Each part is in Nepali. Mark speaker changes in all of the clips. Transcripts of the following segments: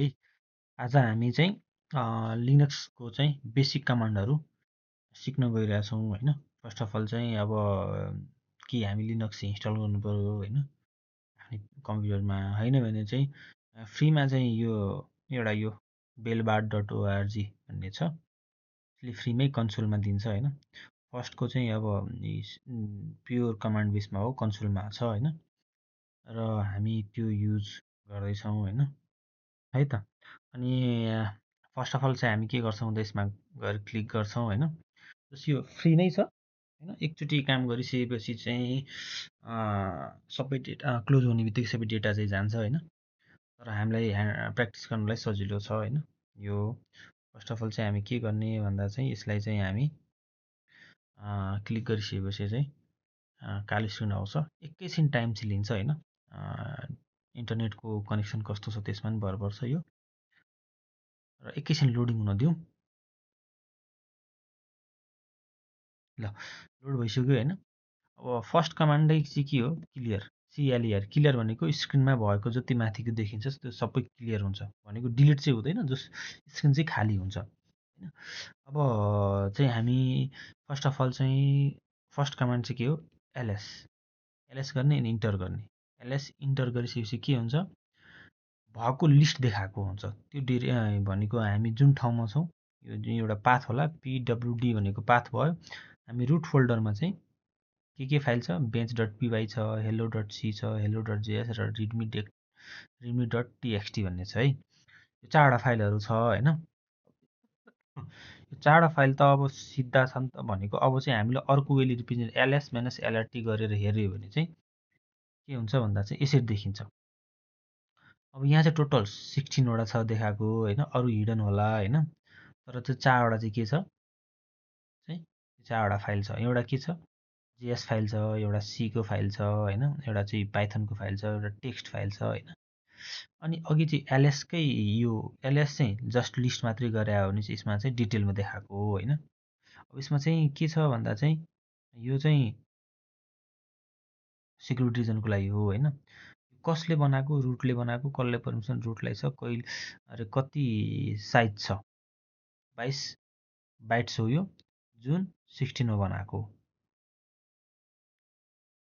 Speaker 1: है। आज हामी चाहिँ लिनक्सको चाहिँ बेसिक कमान्डहरू सिक्न गइरहेका छौँ होइन। फर्स्ट अफ अल चाहिँ अब कि हामी लिनक्स इन्स्टल गर्नुपऱ्यो होइन आफ्नो कम्प्युटरमा, होइन भने चाहिँ फ्रीमा चाहिँ यो एउटा यो बेलबार्ड डट ओआरजी भन्ने छ, यसले फ्रीमै कन्सोलमा दिन्छ होइन। फर्स्टको चाहिँ अब प्योर कमान्ड बेसमा हो, कन्सोलमा छ होइन, र हामी त्यो युज गर्दैछौँ होइन, है त। अनि फर्स्ट अफ अल चाहिँ हामी के गर्छौँ भन्दा यसमा गएर क्लिक गर्छौँ होइन। यो फ्री नै छ होइन। एकचोटि काम गरिसकेपछि चाहिँ सबै डेटा क्लोज हुने बित्तिकै सबै डेटा चाहिँ जान्छ होइन। तर हामीलाई प्र्याक्टिस गर्नलाई सजिलो छ होइन। यो फर्स्ट अफ अल चाहिँ हामी के गर्ने भन्दा चाहिँ यसलाई चाहिँ हामी क्लिक गरिसकेपछि चाहिँ कालो स्क्रिन आउँछ। एकैछिन टाइम चाहिँ लिन्छ होइन। इन्टरनेटको कनेक्सन कस्तो छ त्यसमा पनि भर पर्छ यो, र एकैछिन लोडिङ हुन दिउँ। ल लोड भइसक्यो होइन। अब फर्स्ट कमान्डै चाहिँ के हो, क्लियर, सिएलइआर। क्लियर भनेको स्क्रिनमा भएको जति माथिको देखिन्छ त्यो सबै क्लियर हुन्छ भनेको, डिलिट चाहिँ हुँदैन, जस स्क्रिन चाहिँ खाली हुन्छ होइन। अब चाहिँ हामी फर्स्ट अफ अल चाहिँ फर्स्ट कमान्ड चाहिँ के हो, एलएस। एलएस गर्ने अनि इन्टर गर्ने। एलएस इन्टर गरिसकेपछि के हुन्छ, भएको लिस्ट देखाएको हुन्छ। त्यो भनेको हामी जुन ठाउँमा छौँ, यो जुन एउटा पाथ होला, पिडब्लुडी भनेको पाथ भयो। हामी रुट फोल्डरमा चाहिँ के फाइल छ, बेन्च डट पिवाई छ, हेलो डट सी छ, हेलो डट जेएस र रिडमी डट टिएक्सटी भन्ने छ है। यो 4वटा फाइलहरू छ होइन। यो 4वटा फाइल त अब सिधा छ नि त भनेको। अब चाहिँ हामीले अर्को वेले रिप्रेजेन्ट एलएस माइनस एलआरटी गरेर हेऱ्यो भने चाहिँ के हुन्छ भन्दा चाहिँ यसरी देखिन्छ। अब यहाँ चाहिँ टोटल 16वटा छ देखाएको होइन, अरू हिडन होला होइन। तर त्यो 4वटा चाहिँ के छ चाहिँ, 4वटा फाइल छ। एउटा के छ, जेएस फाइल छ, एउटा सीको फाइल छ होइन, एउटा चाहिँ पाइथनको फाइल छ, एउटा टेक्स्ट फाइल छ होइन। अनि अघि चाहिँ एलएसकै यो एलएस चाहिँ जस्ट लिस्ट मात्रै गरे हो भने चाहिँ यसमा चाहिँ डिटेलमा देखाएको हो होइन। अब यसमा चाहिँ के छ भन्दा चाहिँ यो चाहिँ सेक्युरिटी रिजनको लागि हो होइन। कसले बनाएको, रुटले बनाएको, कसले पर्मिसन रुटलाई छ, कहिले अरे कति साइज छ, 22 बाइट्स हो यो, जुन 16मा बनाएको,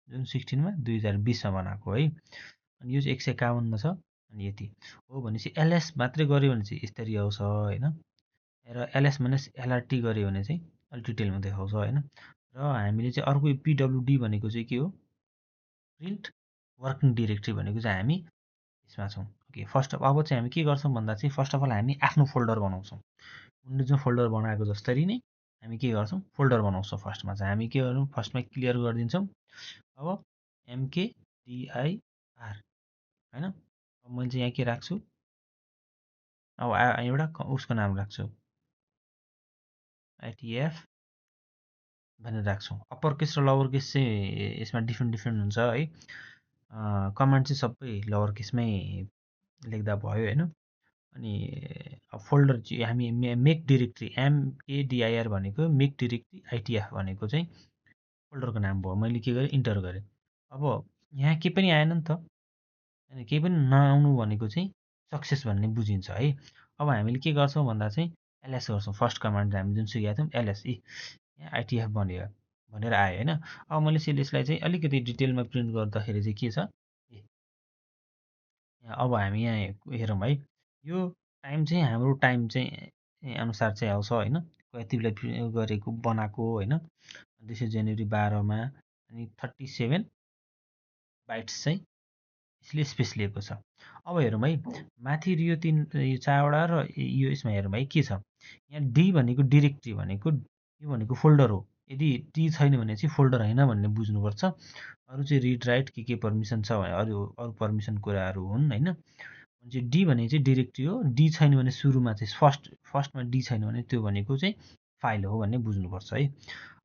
Speaker 1: जुन 16मा 2020मा बनाएको है। अनि यो चाहिँ 151मा छ। अनि यति हो भनेपछि एलएस मात्रै गऱ्यो भने चाहिँ यसरी आउँछ होइन। र एलएस माइनस एलआरटी गऱ्यो भने चाहिँ अलिक डिटेलमा देखाउँछ होइन। र हामीले चाहिँ अर्को पिडब्लुडी भनेको चाहिँ के हो, प्रिन्ट वर्किङ डिरेक्टरी भनेको चाहिँ हामी यसमा छौँ। ओके, फर्स्ट अब चाहिँ हामी के गर्छौँ भन्दा चाहिँ फर्स्ट अफ अल हामी आफ्नो फोल्डर बनाउँछौँ। उनले जुन फोल्डर बनाएको जस्तरी नै हामी के गर्छौँ, फोल्डर बनाउँछौँ। फर्स्टमा चाहिँ हामी के गर्छौँ, फर्स्टमा क्लियर गरिदिन्छौँ। अब एमकेडिआइआर होइन। अब मैले चाहिँ यहाँ के राख्छु, अब एउटा उसको नाम राख्छु, आइटिएफ भनेर राख्छौँ। अप्पर केस र लोवर केस चाहिँ यसमा डिफ्रेन्ट हुन्छ है। कमान्ड चाहिँ सबै लोवर केसमै लेख्दा भयो होइन। अनि अब फोल्डर चाहिँ हामी मेक डिरेक्ट्री, एमकेडिआइआर भनेको मेक डिरेक्ट्री, आइटिएफ भनेको चाहिँ फोल्डरको नाम भयो। मैले के गरेँ, इन्टर गरेँ। अब यहाँ केही पनि आएन नि त, अनि केही पनि नआउनु भनेको चाहिँ सक्सेस भन्ने बुझिन्छ है। अब हामीले के गर्छौँ भन्दा चाहिँ एलएस गर्छौँ। फर्स्ट कमान्ड हामी जुन सिकेका थियौँ एलएस, यहाँ आइटिएफ बन्यो भनेर आयो होइन। अब मैले यसलाई चाहिँ अलिकति डिटेलमा प्रिन्ट गर्दाखेरि चाहिँ के छ, अब हामी यहाँ हेरौँ है। यो टाइम चाहिँ हाम्रो टाइम चाहिँ अनुसार चाहिँ आउँछ होइन, कति बेला गरेको बनाएको होइन। 2 जनवरी 12मा अनि 37 बाइट्स चाहिँ यसले स्पेस लिएको छ। अब हेरौँ है, माथि यो 4वटा र यो यसमा हेरौँ है के छ। यहाँ डी भनेको डिरेक्ट्री भनेको, यो भनेको फोल्डर हो। यदि डी छैन भने चाहिँ फोल्डर होइन भन्ने बुझ्नुपर्छ। अरू चाहिँ रिड राइट के पर्मिसन छ भने अरू पर्मिसन कुराहरू हुन् होइन। चाहिँ डी भने चाहिँ डिरेक्ट्री हो। डी छैन भने सुरुमा चाहिँ फर्स्टमा डी छैन भने त्यो भनेको चाहिँ फाइल हो भन्ने बुझ्नुपर्छ है।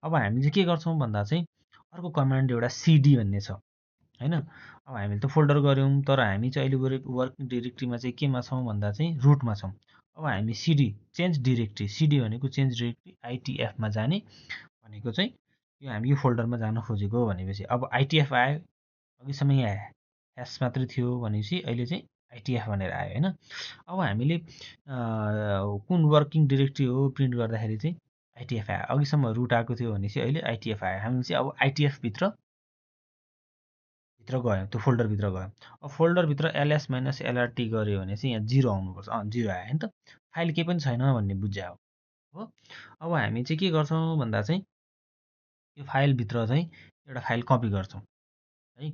Speaker 1: अब हामीले चाहिँ के गर्छौँ भन्दा चाहिँ अर्को कमान्ड एउटा सिडी भन्ने छ होइन। अब हामीले त फोल्डर गऱ्यौँ, तर हामी चाहिँ अहिले वर्किङ डिरेक्ट्रीमा चाहिँ केमा छौँ भन्दा चाहिँ रुटमा छौँ। अब हामी सिडी चेन्ज डिरेक्ट्री, सिडी भनेको चेन्ज डिरेक्ट्री, आइटिएफमा जाने भनेको चाहिँ यो हामी यो फोल्डरमा जान खोजेको भनेपछि अब आइटिएफ आयो। अघिसम्म यहाँ ह्यास मात्रै थियो भनेपछि अहिले चाहिँ आइटिएफ भनेर आयो होइन। अब हामीले कुन वर्किङ डिरेक्टरी हो प्रिन्ट गर्दाखेरि चाहिँ आइटिएफ आयो। अघिसम्म रुट आएको थियो भने चाहिँ अहिले आइटिएफ आयो। हामी चाहिँ अब आइटिएफभित्र गयौँ, त्यो फोल्डरभित्र गयौँ। अब फोल्डरभित्र एलएस माइनस एलआरटी गऱ्यो भने चाहिँ यहाँ 0 आउनुपर्छ। 0 आयो नि त, फाइल केही पनि छैन भन्ने बुझ्या हो। अब हामी चाहिँ के गर्छौँ भन्दा चाहिँ यो फाइलभित्र चाहिँ एउटा फाइल कपी गर्छौँ है।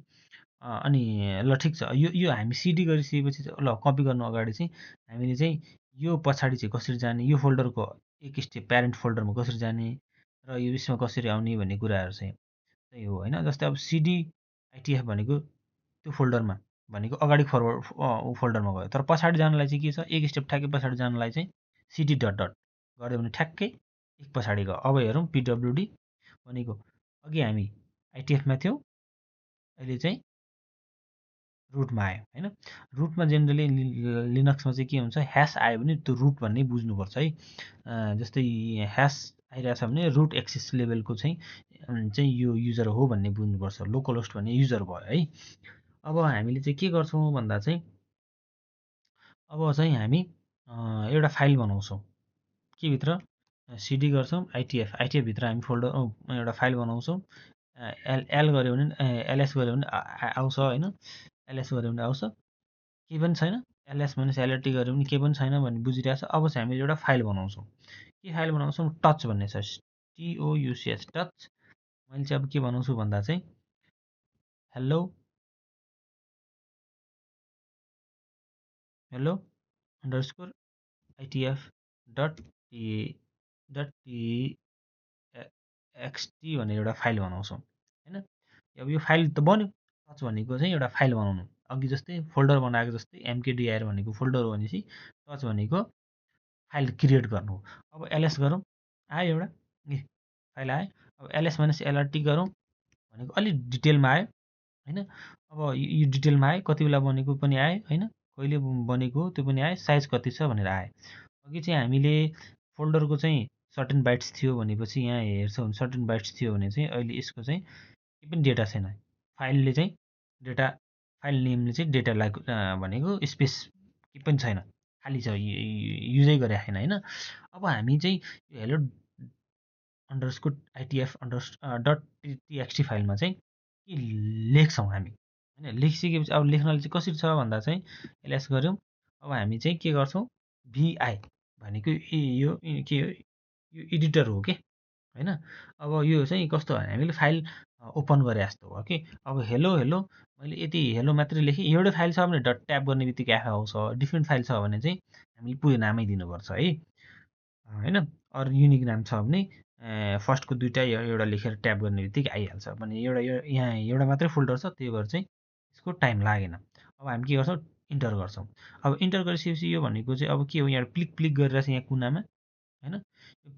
Speaker 1: अनि ल ठिक छ, यो हामी सिडी गरिसकेपछि चाहिँ ल कपी गर्नु अगाडि चाहिँ हामीले चाहिँ यो पछाडि चाहिँ कसरी जाने, यो फोल्डरको एक स्टेप प्यारेन्ट फोल्डरमा कसरी जाने र यो यसमा कसरी आउने भन्ने कुराहरू चाहिँ त्यही हो होइन। जस्तै अब सिडी आइटिएफ भनेको त्यो फोल्डरमा भनेको अगाडि फरवर्ड फोल्डरमा गयो, तर पछाडि जानलाई चाहिँ के छ, एक स्टेप ठ्याक्कै पछाडि जानलाई चाहिँ सिडी डट डट गऱ्यो भने ठ्याक्कै एक पछाडि गयो। अब हेरौँ पिडब्लुडी भनेको अघि हामी आइटिएफमा थियौँ, अहिले चाहिँ रुटमा आयो होइन। रुटमा जेनरली लिनक्समा चाहिँ के हुन्छ, ह्यास आयो भने त्यो रुट भन्ने बुझ्नुपर्छ है। जस्तै ह्यास आइरहेछ भने रुट एक्सेस लेभलको चाहिँ यो युजर हो भन्ने बुझ्नुपर्छ। लोकल होस्ट भन्ने युजर भयो है। अब हामीले चाहिँ के गर्छौँ भन्दा चाहिँ अब चाहिँ हामी एउटा फाइल बनाउँछौँ के भित्र, सिडी गर्छौँ आइटिएफभित्र हामी फोल्डर एउटा फाइल बनाउँछौँ। एल गऱ्यो भने एलएस गऱ्यो भने आउँछ होइन, एलएस गऱ्यो भने आउँछ, केही पनि छैन। एलएस माइनस एलआरटी गऱ्यो भने केही पनि छैन भन्ने बुझिरहेछ। अब चाहिँ हामीले एउटा फाइल बनाउँछौँ। के फाइल बनाउँछौँ, टच भन्ने छ, TOUCH टच। मैले चाहिँ अब के बनाउँछु भन्दा चाहिँ hello underscore ITF dot T भनेर एउटा फाइल बनाउँछौँ होइन। अब यो फाइल त बन्यो, टच भनेको चाहिँ एउटा फाइल बनाउनु। अघि जस्तै फोल्डर बनाएको जस्तै एमकेडिआर भनेको फोल्डर हो भनेपछि टच भनेको फाइल क्रिएट गर्नु हो। अब एलएस गरौँ, आयो एउटा फाइल आयो। अब एलएस माइनस एलआरटी गरौँ भनेको अलिक डिटेलमा आयो होइन। अब यो डिटेलमा आयो, कति बेला बनेको पनि आयो होइन, कहिले बनेको त्यो पनि आयो, साइज कति छ भनेर आयो। अघि चाहिँ हामीले फोल्डरको चाहिँ सर्टेन बाइट्स थियो भनेपछि यहाँ हेर्छौँ भने सर्टेन बाइट्स थियो भने चाहिँ अहिले यसको चाहिँ केही पनि डेटा छैन। फाइलले चाहिँ डेटा, फाइल नेमले चाहिँ डेटालाई भनेको स्पेस केही पनि छैन, खाली छ, युजै गरेको छैन होइन। अब हामी चाहिँ हेलो अन्डरस्कोर आइटिएफ डट टिएक्सटी फाइलमा चाहिँ के लेख्छौँ हामी होइन। लेखिसकेपछि अब लेख्नले चाहिँ कसरी छ भन्दा चाहिँ एलएस गऱ्यौँ। अब हामी चाहिँ के गर्छौँ, भिआई भनेको यो के हो, यो एडिटर हो कि होइन। अब यो चाहिँ कस्तो भने हामीले फाइल ओपन गरे जस्तो हो कि। अब हेलो मैले यति हेलो मात्रै लेखेँ, एउटै फाइल छ भने डट ट्याप गर्ने बित्तिकै आफै आउँछ। डिफ्रेन्ट फाइल छ भने चाहिँ हामीले पुरै नामै दिनुपर्छ है होइन। अरू युनिक नाम छ भने फर्स्टको दुइटा एउटा लेखेर ट्याप गर्ने बित्तिकै आइहाल्छ भने एउटा यहाँ एउटा मात्रै फोल्डर छ, त्यही भएर चाहिँ यसको टाइम लागेन। अब हामी के गर्छौँ, इन्टर गर्छौँ। अब इन्टर गरिसकेपछि यो भनेको चाहिँ अब के हो, यहाँ प्लिक प्लिक गरिरहेछ यहाँ कुनामा होइन।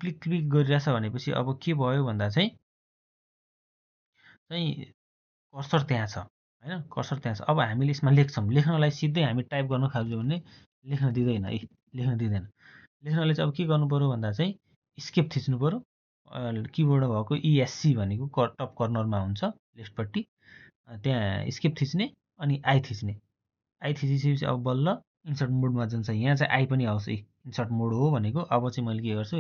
Speaker 1: प्लिक प्लिक गरिरहेछ भनेपछि अब के भयो भन्दा चाहिँ कर्सर त्यहाँ छ होइन, कर्सर त्यहाँ छ। अब हामीले यसमा लेख्छौँ, लेख्नलाई सिधै हामी टाइप गर्न खोज्यो भने लेख्न दिँदैन है, लेख्न दिँदैन। लेख्नले चाहिँ अब के गर्नु पऱ्यो भन्दा चाहिँ स्केप थिच्नु पऱ्यो। किबोर्ड भएको इएससी भनेको टप कर्नरमा हुन्छ लेफ्टपट्टि, त्यहाँ स्केप थिच्ने अनि आई थिच्ने। आई थिचिसकेपछि अब बल्ल इन्सर्ट मोडमा जान्छ। यहाँ चाहिँ आई पनि आउँछ, इन्सर्ट मोड हो भनेको। अब चाहिँ मैले के गर्छु,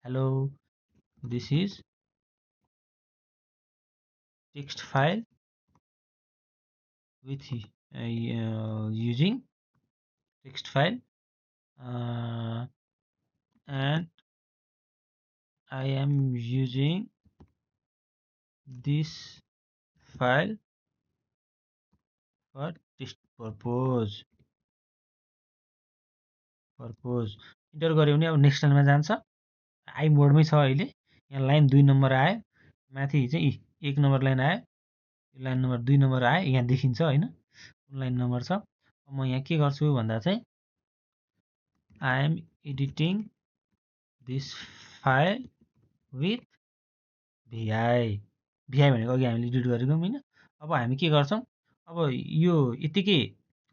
Speaker 1: hello this is text file with using text file and I am using this file for test purpose enter गऱ्यो भने अब नेक्स्ट लाइनमा जान्छ। आई मोडमै छ अहिले। यहाँ लाइन 2 नम्बर आयो, माथि चाहिँ 1 नम्बर लाइन आयो, लाइन नम्बर 2 नम्बर आयो, यहाँ देखिन्छ होइन कुन लाइन नम्बर छ। म यहाँ के गर्छु भन्दा चाहिँ I am editing this file with vi भनेको अघि हामीले एडिट गरेको होइन। अब हामी के गर्छौँ, अब यो यतिकै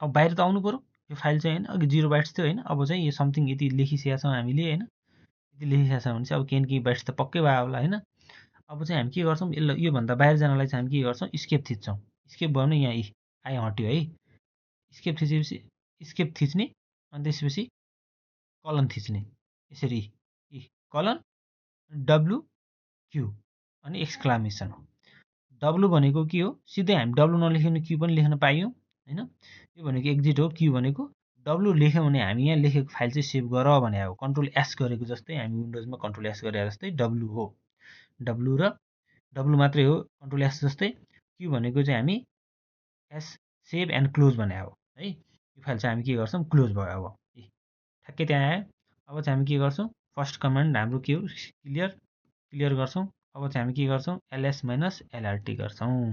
Speaker 1: अब बाहिर त आउनु पऱ्यो यो फाइल चाहिँ होइन। अघि 0 बाइट्स थियो होइन, अब चाहिँ यो समथिङ यति लेखिसकेका छौँ हामीले होइन। यति लेखिसकेका छौँ भने चाहिँ अब केही न केही बाइट्स त पक्कै भयो होला होइन। अब चाहिँ हामी के गर्छौँ, योभन्दा बाहिर जानलाई चाहिँ हामी के गर्छौँ, स्केप थिच्छौँ। स्केप भयो भने यहाँ आई हट्यो है, स्केप थिचेपछि स्केप थिच्ने अनि त्यसपछि कलन थिच्ने यसरी कलन डब्लु क्यु अनि एक्सक्लामेसन। डब्लु भनेको के हो सिधै हामी डब्लु नलेखिकन क्यु पनि लेख्न पाइयो हैन। यो भनेको एक्जिट हो। क्यु भनेको डब्लु लेख्यौँ भने हामी यहाँ लेखेको फाइल चाहिँ सेभ गर भने हो। कन्ट्रोल एस गरेको जस्तै हामी विन्डोजमा कन्ट्रोल एस गरे जस्तै डब्लु हो। डब्लु र डब्लु मात्रै हो कन्ट्रोल एस जस्तै। क्यु भनेको चाहिँ हामी एस सेभ एन्ड क्लोज भने हो है। यो फाइल चाहिँ हामी के गर्छौँ क्लोज भयो। अब ठ्याक्कै त्यहाँ आयो। अब चाहिँ हामी के गर्छौँ फर्स्ट कमान्ड हाम्रो के हो क्लियर गर्छौँ। अब चाहिँ हामी के गर्छौँ ls - lrt गर्छौँ।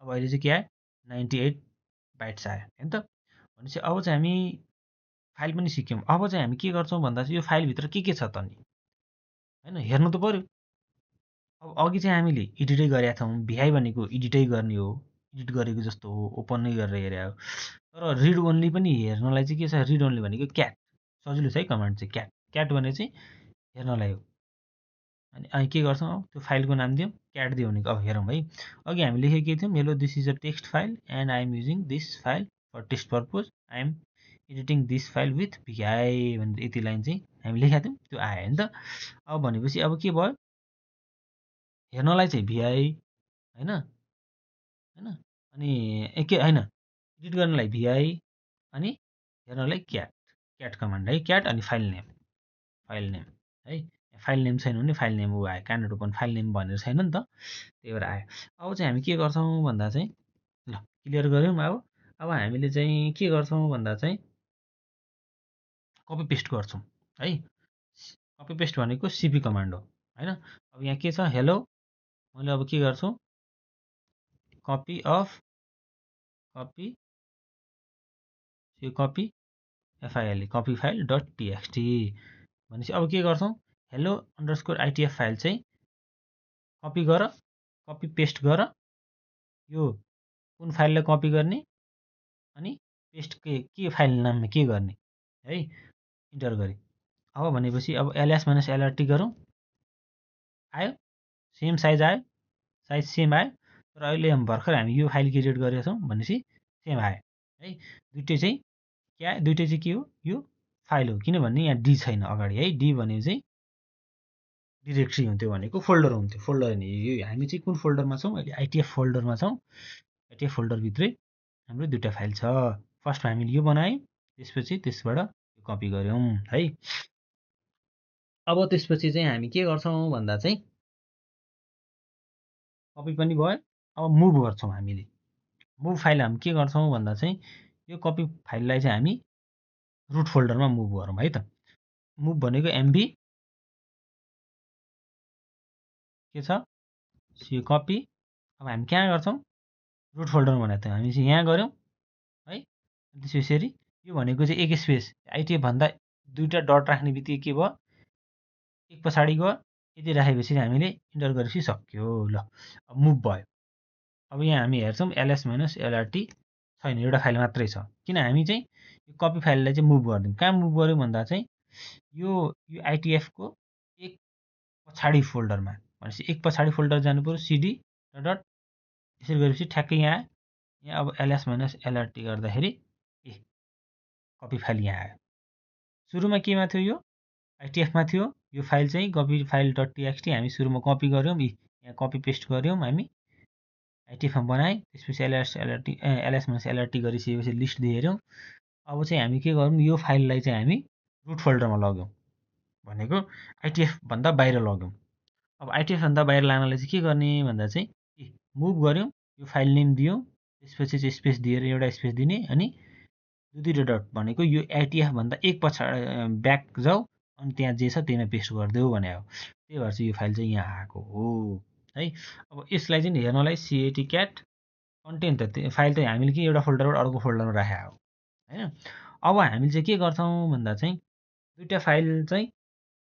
Speaker 1: अब अहिले चाहिँ के आयो 98 बाइट्स आयो हैन त। भनेपछि अब चाहिँ हामी फाइल पनि सिक्यौँ। अब चाहिँ हामी के गर्छौँ भन्दा चाहिँ यो फाइलभित्र के छ त नि हैन हेर्नु त पर्यो। अब अघि चाहिँ हामीले एडिटै गरेका छौँ। भिआई भनेको एडिटै गर्ने हो, एडिट गरेको जस्तो हो, ओपन नै गरेर हेरे हो। तर रिड ओन्ली पनि हेर्नलाई चाहिँ के छ रिड ओन्ली भनेको क्याट सजिलो छ है कमान्ड चाहिँ क्याट भने चाहिँ हेर्नलाई हो। अनि अहिले के गर्छौँ अब त्यो फाइलको नाम दियौँ क्याट दियो भने अब हेरौँ है। अघि हामी लेखेको के थियौँ hello this is a text file and I am using this file for test purpose I am editing this file with vi भनेर यति लाइन चाहिँ हामी लेखेका थियौँ त्यो आयो होइन त। अब भनेपछि अब के भयो हेर्नलाई चाहिँ भिआई होइन अनि के होइन एडिट गर्नलाई भिआई अनि हेर्नलाई क्याट कमान्ड है। क्याट अनि फाइल नेम है। फाइल नेम छैन भने फाइल नेम ऊ आयो क्यानोट ओपन फाइल नेम भनेर छैन नि त त्यही भएर आयो। अब चाहिँ हामी के गर्छौँ भन्दा चाहिँ ल क्लियर गऱ्यौँ। अब हामीले चाहिँ के गर्छौँ भन्दा चाहिँ कपी पेस्ट गर्छौँ है। कपी पेस्ट भनेको सिपी कमान्ड हो होइन। अब यहाँ के छ हेलो मैले अब के गर्छु copy file copy file dot txt भनेपछि अब के गर्छौँ हेलो अन्डरस्कोर आइटिएफ फाइल चाहिँ कपी पेस्ट गर। यो कुन फाइललाई कपी गर्ने अनि पेस्ट के फाइल नाममा के गर्ने है इन्टर गरे। अब भनेपछि अब ls - lrt गरौँ आयो सेम साइज आयो साइज सेम आयो। तर अहिले भर्खर हामी यो फाइल क्रिएट गरेका छौँ भनेपछि सेम आयो है। दुइटै चाहिँ के आयो दुइटै चाहिँ के हो यो फाइल हो किनभने यहाँ डी छैन अगाडि है। डी भने चाहिँ डिरेक्ट्री हुन्थ्यो भनेको फोल्डर हुन्थ्यो। फोल्डर नि यो हामी चाहिँ कुन फोल्डरमा छौँ अहिले आइटिएफ फोल्डरमा छौँ। आइटिएफ फोल्डरभित्रै हाम्रो दुईवटा फाइल छ। फर्स्टमा हामीले यो बनायौँ त्यसपछि त्यसबाट कपी गऱ्यौँ है। अब त्यसपछि चाहिँ हामी के गर्छौँ भन्दा चाहिँ कपी पनि भयो। अब मुभ गर्छौँ हामीले मुभ फाइल हामी के गर्छौँ भन्दा चाहिँ यो कपी फाइललाई चाहिँ हामी रुट फोल्डरमा मुभ गरौँ है त। मुभ भनेको एमभी के छ सी कपी। अब हामी कहाँ गर्छौँ रुट फोल्डरमा भनेको थियो हामी चाहिँ यहाँ गऱ्यौँ है। त्यसरी यो भनेको चाहिँ एक स्पेस आइटिएफ भन्दा दुईवटा डट राख्ने बित्तिकै के भयो एक पछाडि गयो यति राखेपछि हामीले इन्टर गरेपछि सक्यो। ल अब मुभ भयो। अब यहाँ हामी हेर्छौँ ls - lrt छैन एउटा फाइल मात्रै छ किन हामी चाहिँ यो कपी फाइललाई चाहिँ मुभ गरिदिउँ। कहाँ मुभ गऱ्यौँ भन्दा चाहिँ यो आइटिएफको एक पछाडि फोल्डरमा भनेपछि एक पछाडि फोल्डर जानु पऱ्यो सिडी डट यसरी गरेपछि ठ्याक्कै यहाँ आयो। यहाँ अब ls - lrt गर्दाखेरि कपी फाइल यहाँ आयो। सुरुमा केमा थियो यो आइटिएफमा थियो। यो फाइल चाहिँ कपी फाइल डट टिएक्सटी हामी सुरुमा कपी गऱ्यौँ यहाँ कपी पेस्ट गऱ्यौँ हामी आइटिएफमा बनाएँ। त्यसपछि ls - lrt गरिसकेपछि लिस्ट हेऱ्यौँ। अब चाहिँ हामी के गरौँ यो फाइललाई चाहिँ हामी रुट फोल्डरमा लग्यौँ भनेको आइटिएफभन्दा बाहिर लग्यौँ। अब आइटिएफभन्दा बाहिर लानलाई चाहिँ के गर्ने भन्दा चाहिँ मुभ गऱ्यौँ यो फाइल नेम दियौँ त्यसपछि चाहिँ स्पेस दिएर एउटा स्पेस दिने अनि दुईवटा डट भनेको यो आइटिएफभन्दा एक पछाडि ब्याक जाऊ अनि त्यहाँ जे छ त्यहीमा पेस्ट गरिदेऊ भने हो। त्यही भएर चाहिँ यो फाइल चाहिँ यहाँ आएको हो है। अब यसलाई चाहिँ हेर्नलाई सिएटी क्याट कन्टेन्ट त फाइल त हामीले के एउटा फोल्डरबाट अर्को फोल्डरमा राखेको हो होइन। अब हामीले चाहिँ के गर्छौँ भन्दा चाहिँ दुईवटा फाइल चाहिँ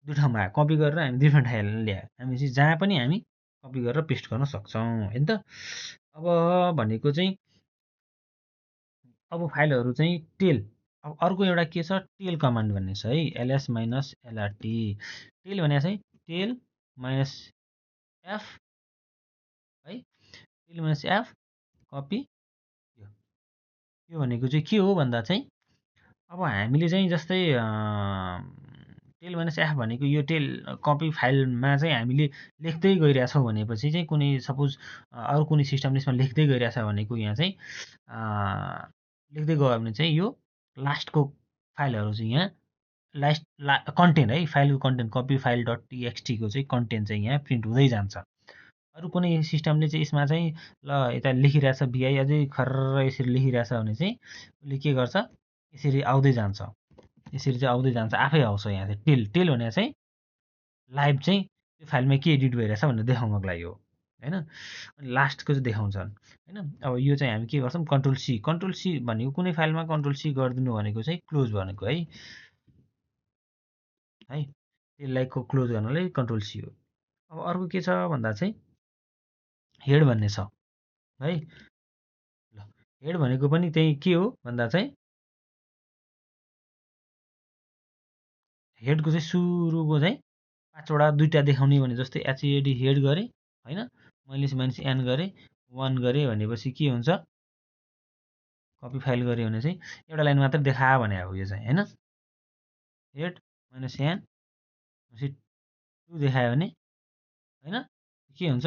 Speaker 1: दुई ठाउँमा आयो कपी गरेर हामी डिफ्रेन्ट फाइल ल्यायो हामी चाहिँ जहाँ पनि हामी कपी गरेर पेस्ट गर्न सक्छौँ होइन त। अब भनेको चाहिँ अब फाइलहरू चाहिँ टेल अब अर्को एउटा के छ टेल कमान्ड भन्ने छ है ls - lrt टेल भने चाहिँ टेल -f है टेल -f कपी यो भनेको चाहिँ के हो भन्दा चाहिँ अब हामीले चाहिँ जस्तै टेल माइनस एफ भनेको यो टेल कपी फाइलमा चाहिँ हामीले लेख्दै गइरहेछौँ भनेपछि चाहिँ कुनै सपोज अरू कुनै सिस्टमले यसमा लेख्दै गइरहेछ भनेको यहाँ चाहिँ लेख्दै गयो भने चाहिँ यो लास्टको फाइलहरू चाहिँ यहाँ कन्टेन्ट है फाइलको कन्टेन्ट कपी फाइल डट टिएक्सटीको चाहिँ कन्टेन्ट चाहिँ यहाँ प्रिन्ट हुँदै जान्छ। अरू कुनै सिस्टमले चाहिँ यसमा चाहिँ ल यता लेखिरहेछ बिआई अझै खर्र यसरी लेखिरहेछ भने चाहिँ उसले के गर्छ यसरी आउँदै जान्छ, यसरी चाहिँ आउँदै जान्छ, आफै आउँछ यहाँ चाहिँ टेल टेल भनेर चाहिँ लाइभ चाहिँ त्यो फाइलमा के एडिट भइरहेछ भनेर देखाउनको लागि हो होइन। अनि लास्टको चाहिँ देखाउँछ होइन। अब यो चाहिँ हामी के गर्छौँ कन्ट्रोल सी भनेको कुनै फाइलमा कन्ट्रोल सी गरिदिनु भनेको चाहिँ क्लोज भनेको है त्यसलाई क्लोज गर्नलाई कन्ट्रोल सी हो। अब अर्को के छ भन्दा चाहिँ हेड भन्ने छ है। ल हेड भनेको पनि त्यही के हो भन्दा चाहिँ हेडको चाहिँ सुरुको चाहिँ 5वटा 2टा देखाउने भने जस्तै एचएडी हेड गरेँ होइन, मैले माइनस एन गरेँ 1 गरेँ भनेपछि के हुन्छ कपी फाइल गरेँ भने चाहिँ एउटा लाइन मात्रै देखा भने अब यो चाहिँ होइन हेड माइनस एन पछि 2 देखायो भने होइन के हुन्छ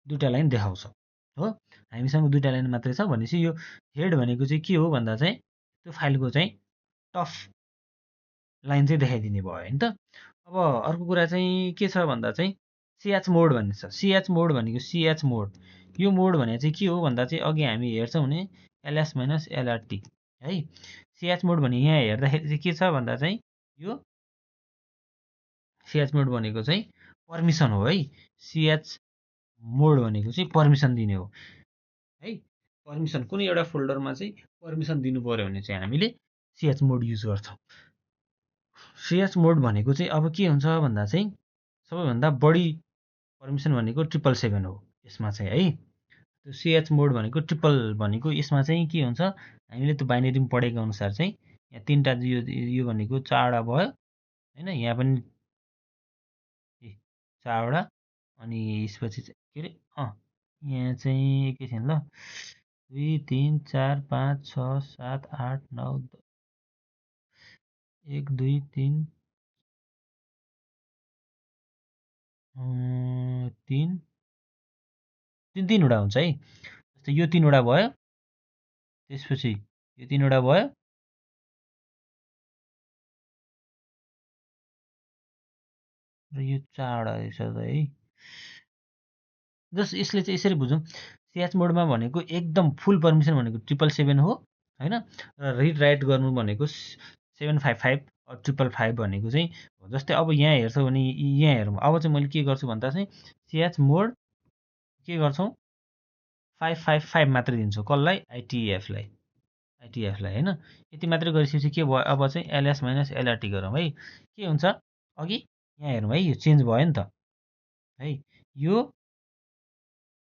Speaker 1: 2टा लाइन देखाउँछ हो। हामीसँग 2टा लाइन मात्रै छ भनेपछि यो हेड भनेको चाहिँ के हो भन्दा चाहिँ त्यो फाइलको चाहिँ टफ लाइन चाहिँ देखाइदिने भयो होइन त। अब अर्को कुरा चाहिँ के छ भन्दा चाहिँ सिएच मोड भन्ने छ। सिएच मोड भनेको सिएच मोड यो मोड भने चाहिँ के हो भन्दा चाहिँ अघि हामी हेर्छौँ भने एलएस माइनस एलआरटी है। सिएच मोड भने यहाँ हेर्दाखेरि चाहिँ के छ भन्दा चाहिँ यो सिएच मोड भनेको चाहिँ पर्मिसन हो है। सिएच मोड भनेको चाहिँ पर्मिसन दिने हो है। पर्मिसन कुनै एउटा फोल्डरमा चाहिँ पर्मिसन दिनु पऱ्यो भने चाहिँ हामीले सिएच मोड युज गर्छौँ। सिएच मोड भनेको चाहिँ अब के हुन्छ भन्दा चाहिँ सबैभन्दा बढी पर्मिसन भनेको 777 हो यसमा चाहिँ है। त्यो सिएच मोड भनेको ट्रिपल भनेको यसमा चाहिँ के हुन्छ हामीले त्यो बाइनेरीमा पढेको अनुसार चाहिँ यहाँ 3टा यो भनेको 4वटा भयो होइन, यहाँ पनि 4वटा अनि यसपछि के अरे यहाँ चाहिँ एकैछिन ल 2 3 4 5 6 7 8 9 1 2 3 3 3वटा हुन्छ है। जस्तै यो 3वटा भयो त्यसपछि यो 3वटा भयो र यो 4वटा रहेछ त है। जस यसले चाहिँ यसरी बुझौँ सिएच मोडमा भनेको एकदम फुल पर्मिसन भनेको 777 हो होइन, र रिड राइट गर्नु भनेको 755 555 भनेको चाहिँ हो। जस्तै अब यहाँ हेर्छौँ भने यहाँ हेरौँ अब चाहिँ मैले के गर्छु भन्दा चाहिँ सिएच मोड के गर्छौँ 555 मात्रै दिन्छु कसलाई आइटिएफलाई होइन। यति मात्रै गरिसकेपछि के भयो अब चाहिँ एलएस माइनस एलआरटी गरौँ है। के हुन्छ अघि यहाँ हेरौँ है यो चेन्ज भयो नि त है यो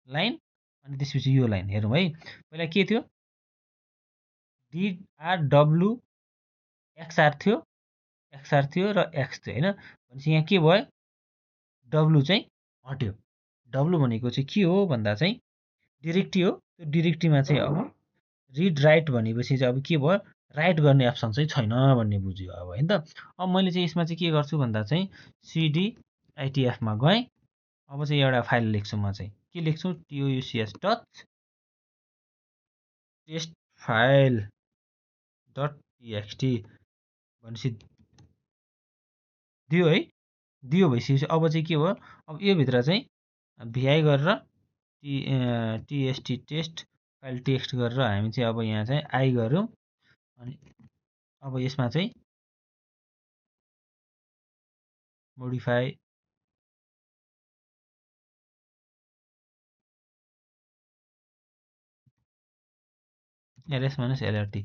Speaker 1: लाइन अनि त्यसपछि यो लाइन हेरौँ है। पहिला के थियो डिआरडब्लु एक्सआर थियो र एक्स थियो होइन। भनेपछि यहाँ के भयो डब्लु चाहिँ हट्यो। डब्लु भनेको चाहिँ के हो भन्दा चाहिँ डिरेक्टी हो। त्यो डिरेक्टीमा चाहिँ अब रिड राइट भनेपछि चाहिँ अब के भयो राइट गर्ने अप्सन चाहिँ छैन भन्ने बुझ्यो अब होइन त। अब मैले चाहिँ यसमा चाहिँ के गर्छु भन्दा चाहिँ सिडी आइटिएफमा गएँ। अब चाहिँ एउटा फाइल लेख्छु म चाहिँ के लेख्छु TOUCH touch test file dot txt भनेपछि दियो है। दियो भइसकेपछि अब चाहिँ के भयो अब यो भित्र चाहिँ भिआई गरेर टिएसटी टेस्ट फाइल टेक्स्ट गरेर हामी चाहिँ अब यहाँ चाहिँ आई गऱ्यौँ अनि अब यसमा चाहिँ मोडिफाई एलएस माइनस एलआरटी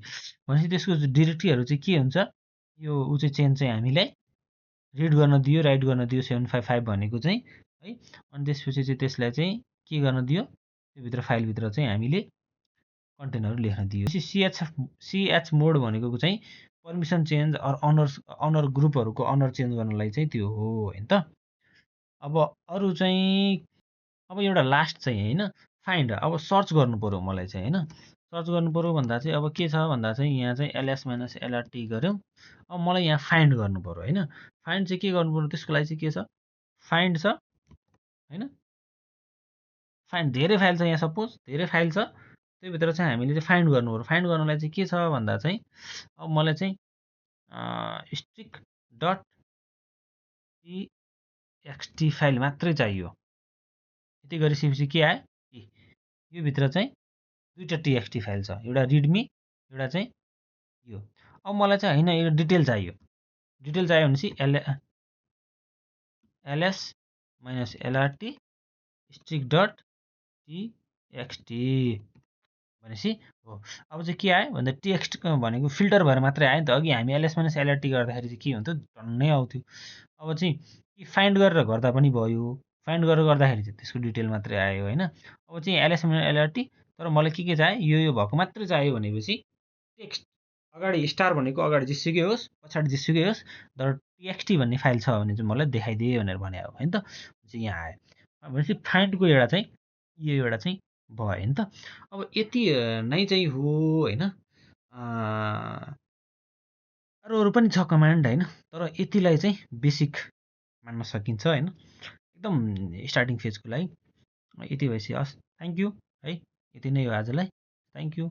Speaker 1: भनेपछि त्यसको डिरेक्टरीहरू चाहिँ के हुन्छ यो ऊ चाहिँ चेन्ज चाहिँ हामीलाई रिड गर्न दियो राइट गर्न दियो 755 भनेको चाहिँ है। अनि त्यसपछि चाहिँ त्यसलाई चाहिँ के गर्न दियो त्योभित्र फाइलभित्र चाहिँ हामीले कन्टेनरहरू लेख्न दियो। सिएच मोड भनेको चाहिँ पर्मिसन चेन्ज अनर ग्रुपहरूको अनर चेन्ज गर्नलाई चाहिँ त्यो हो होइन त। अब अरू चाहिँ अब एउटा लास्ट चाहिँ होइन फाइन्ड अब सर्च गर्नु पऱ्यो मलाई चाहिँ होइन। सर्च गर्नु पऱ्यो भन्दा चाहिँ अब के छ भन्दा चाहिँ यहाँ चाहिँ एलएस माइनस एलआरटी गऱ्यौँ। अब मलाई यहाँ फाइन्ड गर्नु पऱ्यो होइन। फाइन्ड चाहिँ के गर्नु पऱ्यो त्यसको लागि चाहिँ के छ, फाइन्ड छ होइन। फाइन्ड धेरै फाइल छ यहाँ, सपोज धेरै फाइल छ, त्योभित्र चाहिँ हामीले चाहिँ फाइन्ड गर्नु पऱ्यो। फाइन्ड गर्नुलाई चाहिँ के छ भन्दा चाहिँ अब मलाई चाहिँ स्ट्रिक डट टीएक्सटी फाइल मात्रै चाहियो। यति गरिसकेपछि के आयो, यो भित्र चाहिँ दुईवटा टीएक्सटी फाइल छ, एउटा रिडमी एउटा चाहिँ यो। अब मलाई चाहिँ होइन यो डिटेल चाहियो। डिटेल चाहियो भनेपछि LS minus LRT star dot TXT भनेपछि हो। अब चाहिँ के आयो भन्दा टेक्स्ट भनेको फिल्टर भएर मात्रै आयो नि त। अघि हामी एलएस माइनस एलआरटी गर्दाखेरि चाहिँ के हुन्थ्यो, टन्नै आउँथ्यो। अब चाहिँ फाइन्ड गरेर गर्दा पनि भयो, फाइन्ड गरेर गर्दाखेरि चाहिँ त्यसको डिटेल मात्रै आयो होइन। अब चाहिँ एलएस माइनस एलआरटी, तर मलाई के चाहियो, यो भएको मात्रै चाहियो भनेपछि टेक्स्ट अगाडि स्टार भनेको अगाडि जेसुकै होस् पछाडि जेसुकै होस्, तर टीएक्सटी भन्ने फाइल छ भने चाहिँ मलाई देखाइदिए भनेर भने हो होइन त। चाहिँ यहाँ आयो भनेपछि फाइन्डको एउटा चाहिँ यो एउटा चाहिँ भयो होइन त। अब यति नै चाहिँ हो होइन। अरू अरू पनि छ कमान्ड होइन, तर यतिलाई चाहिँ बेसिक मान्न सकिन्छ होइन, एकदम स्टार्टिङ फेजको लागि। यति भएपछि हस्, थ्याङ्क यू है, यति नै हो आजलाई, थ्याङ्क यू।